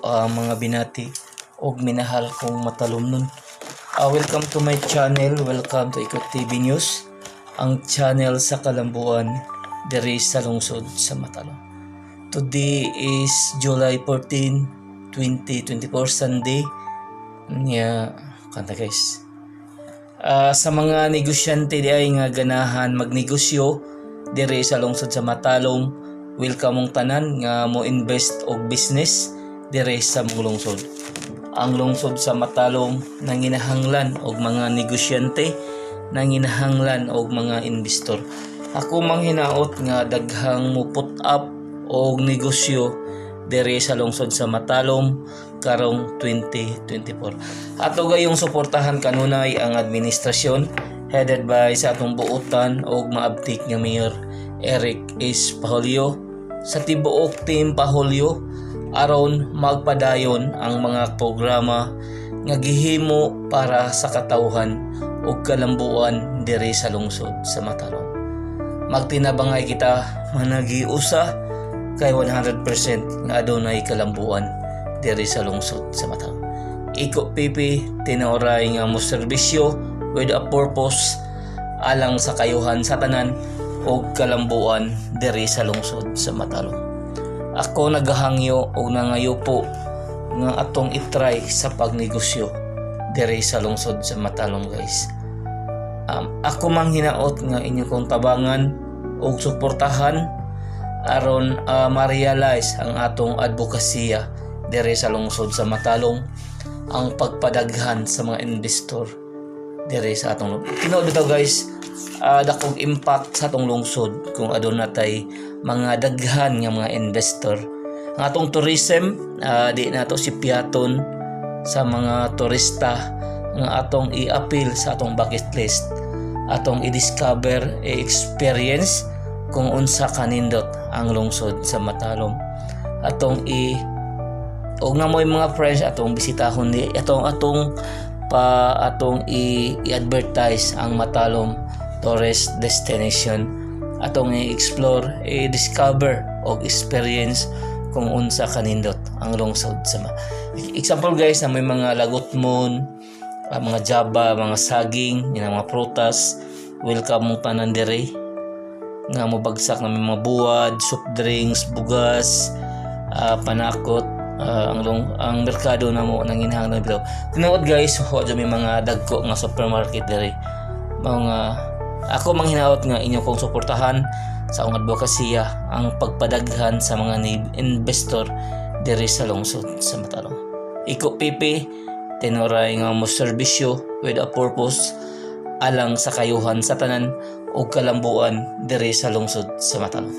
Mga binati og minahal kong matalomnon. Welcome to my channel, welcome to Ikot TV News, ang channel sa kalambuan diri sa lungsod sa Matalom. Today is July 14, 2024, Sunday. Nya, kanta guys. Sa mga negosyante di ay nga ganahan magnegosyo diri sa lungsod sa Matalom, welcome mong tanan nga mo invest og business diri sa mong lungsod. Ang lungsod sa Matalom nanginahanglan og mga negosyante, nanginahanglan og mga investor. Ako manghinaot nga daghang mo put up og negosyo diri sa lungsod sa Matalom karong 2024. Ato gayong suportahan kanunay ang administrasyon headed by sa atong buotan og maabtik nga Mayor Eric S. Paholyo sa tibuok team Paholyo aron magpadayon ang mga programa nga gihimo para sa katawhan ug kalambuan diri sa lungsod sa Matalom. Magtinabangay kita, managiusa kay 100% nga adunay kalambuan diri sa lungsod sa Matalom. Iko PP tinuoray nga mo serbisyo with a purpose alang sa kayuhan sa tanan ug kalambuan diri sa lungsod sa Matalom. Ako nagahangyo og nangayupo nga atong itry sa pagnegosyo diri sa lungsod sa Matalom, guys. Ako manghinaot nga inyo kong tabangan ug suportahan aron ma-realize ang atong advokasya diri sa lungsod sa Matalom, ang pagpadaghan sa mga investor diri sa atong lungsod. Tinuod bitaw guys, dakong impact sa atong lungsod kung aduna tay mga daghan nga mga investor. Ang atong tourism, di nato sipiaton sa mga turista nga atong i-appeal sa atong bucket list, atong i-discover, i-experience kung unsa kanindot ang lungsod sa Matalom. Atong i og na mo'y mga friends, atong bisitahon ni atong atong pa atong i-advertise ang Matalom tourist destination, atong i-explore, i-discover og experience kung unsa kanindot ang lungsod sa example guys, na may mga lagutmon, mga jaba, mga saging, yun ang mga prutas. Welcome mong tanan diri nga mobagsak na may mga buwad, soft drinks, bugas, panakot, ang merkado na mo nanginahanglan bitaw. Tinuod guys, wa jud may mga dagko nga supermarket diri. Mga ako manghinaot nga inyo kong suportahan sa akong advokasya, ang pagpadaghan sa mga investor diri sa lungsod sa Matalom. Iko PP tinuray nga mo serbisyo with a purpose alang sa kayuhan sa tanan ug kalambuan diri sa lungsod sa Matalom.